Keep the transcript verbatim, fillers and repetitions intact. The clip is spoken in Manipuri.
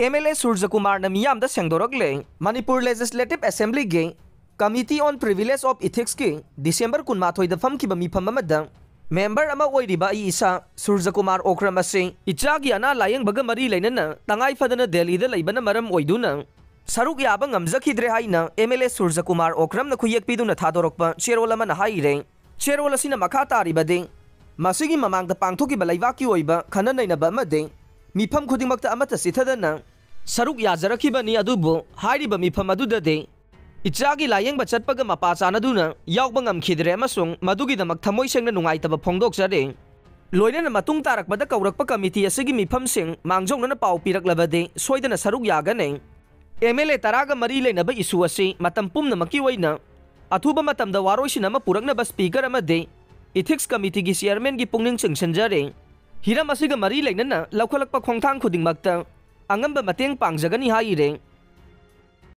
ꯑꯦꯝ ꯑꯦꯜ ꯑꯦ ꯁꯨꯔꯖꯀꯨꯃꯥꯔꯅ ꯃꯤꯌꯥꯝꯗ ꯁꯦꯡꯗꯣꯔꯛꯂꯦ꯫ Manipur Legislative Assemblyꯒꯤ Committee on Privilege of Ethicsꯀꯤ December ꯀꯨꯟꯃꯥꯊꯣꯏꯗ ꯐꯝꯈꯤꯕ ꯃꯤꯐꯝ ꯑꯃꯗ member ꯑꯃ ꯑꯣꯏꯔꯤꯕ ꯑꯩ ꯏꯁꯥ ꯁꯨꯔꯖꯀꯨꯃꯥꯔ ꯑꯣꯀ꯭ꯔꯝ ꯑꯁꯤ ꯏꯆꯥꯒꯤ ꯑꯅꯥ ꯂꯥꯌꯦꯡꯕꯒ ꯃꯔꯤ ꯂꯩꯅꯅ ꯇꯉꯥꯏ ꯐꯗꯅ ꯗꯦꯜꯂꯤꯗ ꯂꯩꯕꯅ ꯃꯔꯝ ꯑꯣꯏꯗꯨꯅ ꯁꯔꯨꯛ ꯌꯥꯕ ꯉꯝꯖꯈꯤꯗ꯭ꯔꯦ ꯍꯥꯏꯅ ꯑꯦꯝ ꯑꯦꯜ ꯑꯦ ꯁꯨꯔꯖꯀꯨꯃꯥꯔ ꯑꯣꯀ꯭ꯔꯝꯅ ꯈꯨꯌꯦꯛ ꯄꯤꯗꯨꯅ ꯊꯥꯗꯣꯔꯛꯄ ꯆꯦꯔꯣꯜ ꯑꯃꯅ ꯍꯥꯏꯔꯦ꯫ ꯆꯦꯔꯣꯜ ꯑꯁꯤꯅ ꯃꯈꯥ ꯇꯥꯔꯤꯕꯗꯤ, ꯃꯁꯤꯒꯤ ꯃꯃꯥꯡꯗ ꯄꯥꯡꯊꯣꯛꯈꯤꯕ ꯂꯩꯕꯥꯛꯀꯤ ꯑꯣꯏꯕ ꯈꯟꯅ ꯅꯩꯅꯕ ꯑꯃꯗꯤ ꯃꯤꯐꯝ ꯈꯨꯗꯤꯡꯃꯛꯇ ꯑꯃꯠꯇ ꯆꯤꯊꯗꯅ ꯁꯔꯨꯛ ꯌꯥꯖꯔꯛꯈꯤꯕꯅꯤ, ꯑꯗꯨꯕꯨ ꯍꯥꯏꯔꯤꯕ ꯃꯤꯐꯝ ꯑꯗꯨꯗꯗꯤ ꯏꯆꯥꯒꯤ ꯂꯥꯌꯦꯡꯕ ꯆꯠꯄꯒ ꯃꯄꯥ ꯆꯥꯅꯗꯨꯅ ꯌꯥꯎꯕ ꯉꯝꯈꯤꯗ꯭ꯔꯦ ꯑꯃꯁꯨꯡ ꯃꯗꯨꯒꯤꯗꯃꯛ ꯊꯃꯣꯏ ꯁꯦꯡꯅ ꯅꯨꯡꯉꯥꯏꯇꯕ ꯐꯣꯡꯗꯣꯛꯆꯔꯤ꯫ ꯂꯣꯏꯅꯅ ꯃꯇꯨꯡ ꯇꯥꯔꯛꯄꯗ ꯀꯧꯔꯛꯄ committee ꯑꯁꯤꯒꯤ ꯃꯤꯐꯝꯁꯤꯡ ꯃꯥꯡꯖꯧꯅꯅ ꯄꯥꯎ ꯄꯤꯔꯛꯂꯕꯗꯤ ꯁꯣꯏꯗꯅ ꯁꯔꯨꯛ ꯌꯥꯒꯅꯤ꯫ ꯑꯦꯝ ꯑꯦꯜ ꯑꯦ ꯇꯔꯥꯒ ꯃꯔꯤ ꯂꯩꯅꯕ issue ꯑꯁꯤ ꯃꯇꯝ ꯄꯨꯝꯅꯃꯛꯀꯤ ꯑꯣꯏꯅ ꯑꯊꯨꯕ ꯃꯇꯝꯗ ꯋꯥꯔꯣꯏꯁꯤꯟ ꯑꯃ ꯄꯨꯔꯛꯅꯕ Speaker ꯑꯃꯗꯤ Ethics Committeeꯒꯤ Chairmanꯒꯤ ꯄꯨꯛꯅꯤꯡ ꯆꯤꯡꯁꯤꯟꯖꯔꯤ꯫ ꯍꯤꯔꯝ ꯑꯁꯤꯒ ꯃꯔꯤ ꯂꯩꯅꯅ ꯂꯧꯈꯠꯂꯛꯄ ꯈꯣꯡꯊꯥꯡ ꯈꯨꯗꯤꯡꯃꯛꯇ ꯑꯉꯝꯕ ꯃꯇꯦꯡ ꯄꯥꯡꯖꯒꯅꯤ ꯍꯥꯏꯔꯦ꯫